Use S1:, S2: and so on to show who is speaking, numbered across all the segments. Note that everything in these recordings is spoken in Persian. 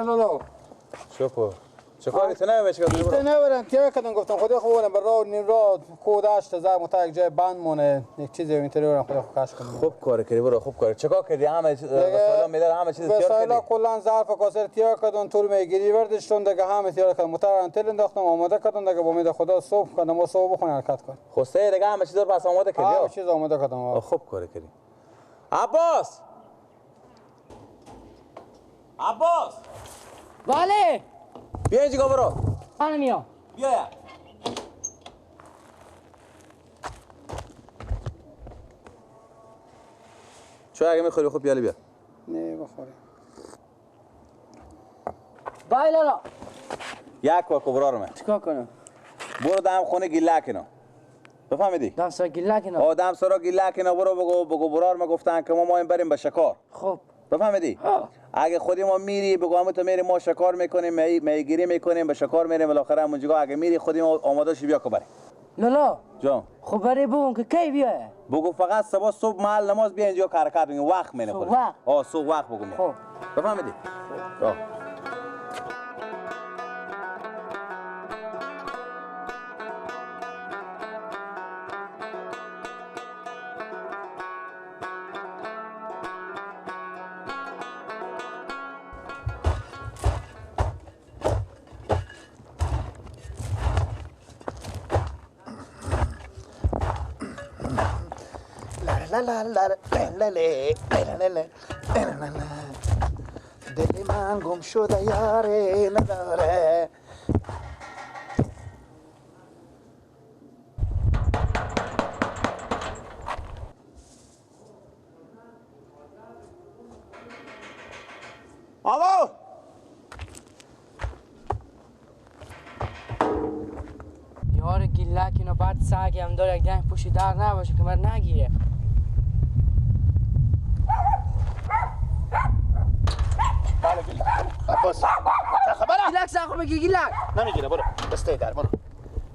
S1: لالا
S2: شکر چکاری تو نمیشه که
S1: تو نبرن تیار کردم گفتم خدا خوب برم برا نیم را کو داشت زر متا یک جای بند مونه یک چیزی اینطوری برم خدا خوب کش کنم.
S2: خوب کار کردی برو، خوب کار. چیکار کردی؟ همه وسایل میدار همه چیز تیار کردی؟
S1: وسایل کلا ظرف کاسه تیار کردم، طول میگیری برداشتم دیگه، همه تیار کردم، موتور انتل انداختم آماده کردم دیگه، با امید خدا صبح کردم و صبح بخون حرکت کن.
S2: خب سه دیگه همه چیز رو پس آماده کردی؟
S1: همه چیز آماده کردم.
S2: خوب کار کردی. عباس عباس
S3: بله
S2: بیا اینجا برو.
S3: من میام.
S2: بیا. چای اگه میخوری خوب پیاله بیا.
S1: نه بخوری.
S3: بای لالا.
S2: یک بار کبرا رو من.
S3: چیکار کنم؟
S2: برو دم خونه گیله کنم. بفهمیدی؟
S3: دم سرا گیله کنم.
S2: آ دم سرا گیله کنم. برو بگو برار ما گفتن که ما بریم به شکار.
S3: خب.
S2: بفهمیدی؟ اگه خودی ما میری بگو هم تو میری ما شکار میکنیم، میگیری میکنیم، به شکار میریم، بالاخره همونجا اگه میری خودی ما آماده شی بیا که بریم.
S3: لالا
S2: جان
S3: خب برای بگم که کی بیایه؟
S2: بگو فقط صبح صبح محل نماز بیا اینجا که حرکت میگیم وقت مینه خودش. آه صبح وقت بگو.
S3: خب
S2: بفهمیدی؟ خب
S4: لا لا لا لا لا لا لا لا دل من گم شده یاره نداره.
S2: آقا
S3: یار گیلک اینا بعد سگی هم داره یک دنگ پشت در نباشه که من نگیره.
S4: عباس چه خبره؟
S3: گیلک سر بگی گیلک
S4: نمیگیره. برو دسته در برو.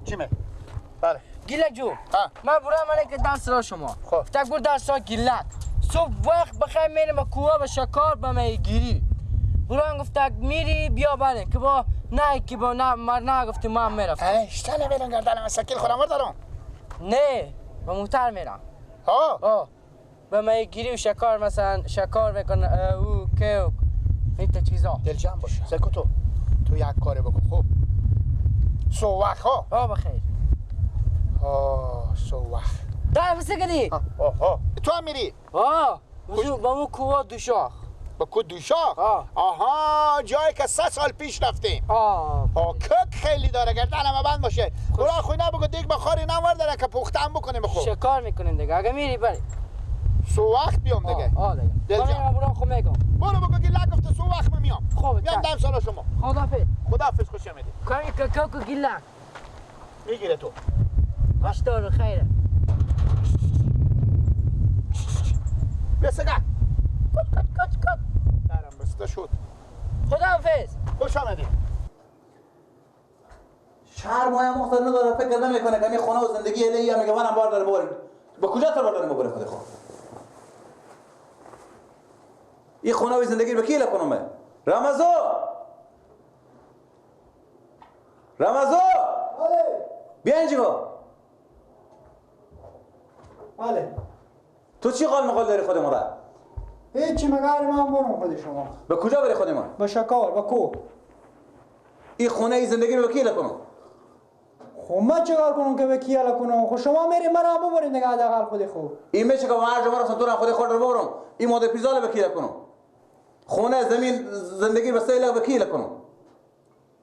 S4: چی می؟ بله
S3: گیلک جو من برم من که دست را شما
S4: خب
S3: تک بر دست را گیلک صبح وقت بخیر میریم به کوه به شکار به میگیری. برام گفت میری بیا بله که با نه که با نه من نگفتی من میرفتم.
S4: اشتا نمیرم گردنم سکیل خورم دارم.
S3: نه به موتر میرم.
S4: ها
S3: ها به میگیری و شکار مثلا شکار میکنه او که این چیزا.
S4: دل جمع باش سکو تو یک کاری بکن. خب سوخ ها
S3: ها بخیر
S4: ها سوخ
S3: در بسه
S4: ها تو هم میری؟
S3: ها با مو کوه دوشاخ.
S4: با کو دوشاخ؟ آها جایی که 3 سال پیش رفتیم.
S3: آه
S4: کک خیلی داره گردنم بند باشه. برو خو نه بگو دیگ بخاری نور داره که پختم بکنیم. بخو
S3: شکار میکنیم دیگه اگه میری بری
S4: سو وقت بیام دیگه.
S3: آه دیگه
S4: دل جمع
S3: برو خو میگم
S4: برو بگو که لگ گفته سو وقت من میام.
S3: خب
S4: میام دم سال شما.
S3: خداحافظ.
S4: خداحافظ. خوش آمدید.
S3: کمی کاکو گیلک
S4: میگیره تو.
S3: خوشتار خیره.
S4: بیا سگک کت کت کت کت درم بسته شد.
S3: خداحافظ.
S4: خوش آمدید.
S2: شرم های مختار نداره فکر نمیکنه که می خونه و زندگی الیه میگه منم بار داره ببریم. با کجا تا بار داره ببریم خود خود؟ این خونه و زندگی به کی لکنم؟ رمضان رمضان
S1: بله
S2: بیا اینجا.
S1: بله
S2: تو چی قال مقال داری خود ما را؟
S1: هیچی مگر من برم خود شما.
S2: به کجا بری خود ما؟
S1: به شکار به کو.
S2: این خونه ای زندگی رو به کی لکنم؟
S1: خب من چیکار کنم که به کی کنم؟ خب شما میری منم ببرین دیگه حداقل خود خوب.
S2: این میشه که من هر جا برم تو خود خود رو ببرم. این ماده پیزال به کی لکنم؟ خونه زمین زندگی به سیل به کی لکنم؟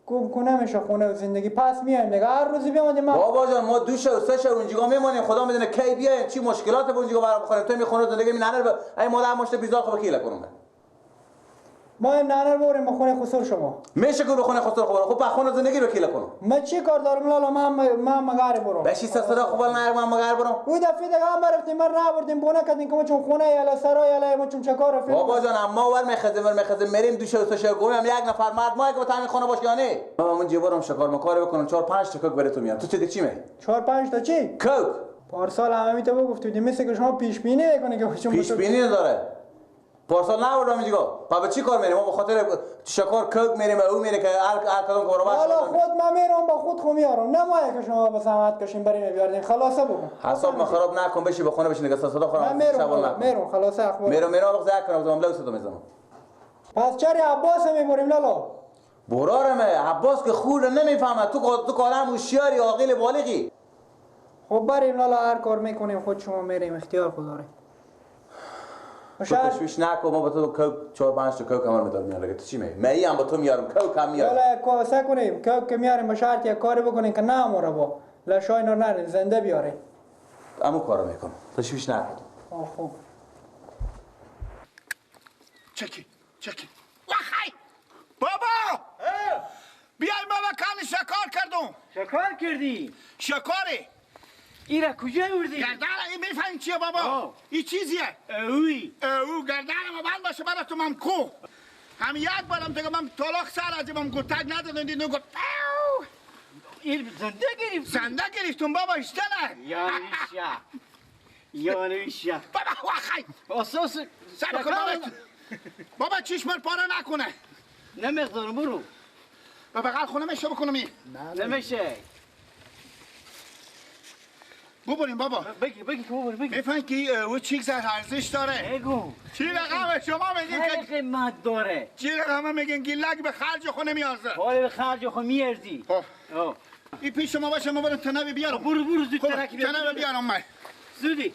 S1: کو نمیشه خونه و زندگی پس میایم دیگه هر روزی بیام من.
S2: بابا جان ما دو شب سه شب اونجا میمونیم خدا میدونه کی بیایم چی مشکلات به اونجا برام بخوریم. تو می خونه زندگی می ننر ای مادر مشت پیزال خب کی لکنم؟
S1: ما هم ننر ببریم به خونه خسر شما.
S2: میشه که به خونه خسر خب خب خونه زندگی رو کی لکنم؟
S1: من چی کار دارم لالا من مگر برم.
S2: بشی سسرا خب نه من مگر برم.
S1: او دفعه دیگه هم رفتیم من نبردیم بونه کردیم که ما چون خونه یالا سرای یالا ما چون چکار رفتیم.
S2: بابا جان اما ور میخزیم میریم دو شب سه شب گویم یک نفر مرد ما که با خونه باش یا نه؟ من اون جبرم شکار مکار بکنم 4 5 تا کوک برای تو میام. تو چی می؟
S1: 4 5 تا چی؟
S2: کوک.
S1: پارسال همه تو گفتیم مثل که شما پیش بینی میکنه که
S2: پیش بینی نداره. پارسال نبردم اینجا. پا به چی کار میریم؟ ما به خاطر شکار کوک میریم و او میره که هر کدوم که برابر.
S5: حالا خود من میرم با خود خو میارم. نه ما که شما با زحمت کشیم بریم بیارین. خلاصه بکن.
S2: حساب من خراب نکن بشی به خونه بشین دیگه صدا خراب.
S5: من میرم. میرم خلاصه اخبار.
S2: میرم میرم زک کنم زمان لوس تو میزنم.
S5: پس چرا عباس میبریم لالا؟
S2: برارمه عباس که خور نمیفهمه. تو کارم هوشیاری عاقل بالغی.
S5: خب بریم لالا هر کار میکنیم خود شما میریم اختیار خود داره.
S2: تو تشویش نکن ما با تو کوک 4 5 تا کوک هم میدارم میاره تو چی می؟ می هم با تو میارم کوک هم میارم.
S5: لالا کوسه کنیم کوک که میاریم به شرط یک کاری بکنیم که نه اموره با لشای نور نرین زنده بیاره.
S2: امو کارو میکنم تشویش نکن.
S5: خب
S6: چکی چکی وخی بابا بیای ما مکان شکار کردم.
S3: شکار کردی؟
S6: شکاری
S3: ایرا کجا بردی؟
S6: گردن این میفهمی چیه بابا؟ این چیزیه
S3: اوی
S6: او گردن ما بند باشه برا تو من کو هم یک بارم دیگه من طلاق سر از من گتگ ندادن دیدن گفت
S3: این زنده گرفت
S6: زنده گرفتم بابا اشتنه
S3: یا نویشا یا نویشا
S6: بابا وخی
S3: اساس
S6: سر کن بابا بابا چشم پاره نکنه
S3: نمیخدارم برو
S6: به بغل خونه میشه بکنم این
S3: نمیشه
S6: ببریم بابا
S3: بگی بگی که ببریم بگی
S6: میفهم که او چیز ارزش داره
S3: بگو
S6: چی رقم شما میگین
S3: که قیمت داره
S6: چی رقم میگین گیلک به خرج خونه میارزه
S3: حالا به خرج خونه میارزی
S6: خب این پیش شما باشه ما برم تنبی بیارم
S3: برو برو زود تنبی بیارم
S6: تنبی بیارم من
S3: زودی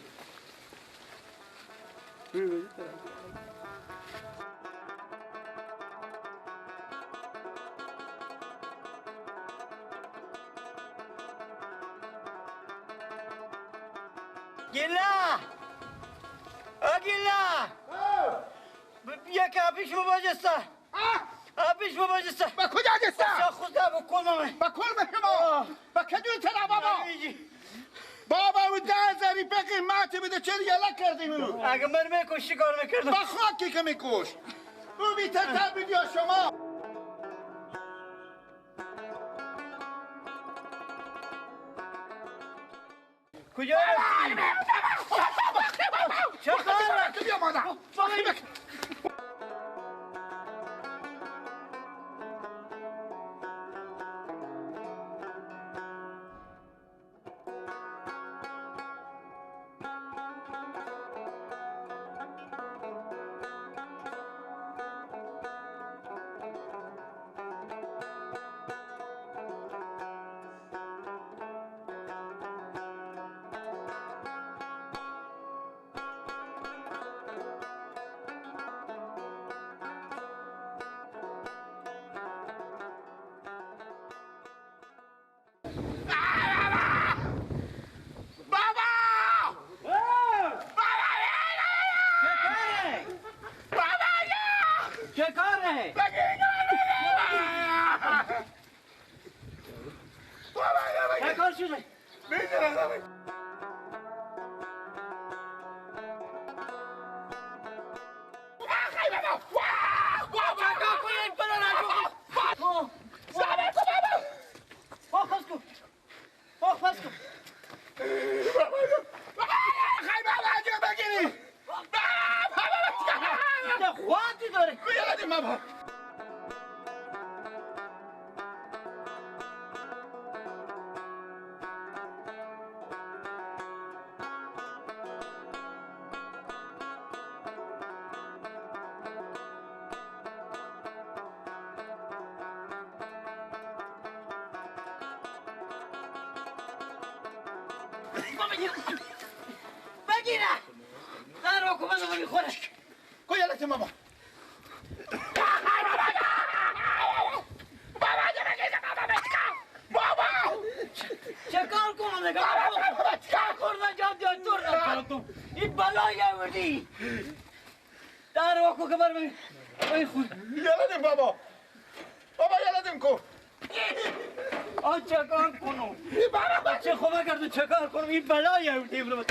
S3: گلا گلا بیا که پیش ما باجستا پیش ما باجستا
S6: با کجا گستا
S3: خدا با کل
S6: با کل شما با کدوم تلا بابا بابا او 10,000 به قیمت بده چرا یلا کردیم او
S3: اگه من میکش چیکار میکردم
S6: با خاکی که میکش او بی‌تر بیدی شما
S3: کجا رفتی؟ چه کار؟
S6: بیا مادر
S3: بگیره در رو کمه میخوره
S6: کجا بابا
S3: چه کار کنم دیگه خوردن جام جان تور نکنم این بلایی آوردی در رو که بر من ای خود
S6: یلدیم بابا بابا یلدیم کو
S3: آن چه کار کنم بچه خوبه کرد چه کار کنم این بلایی آوردی برو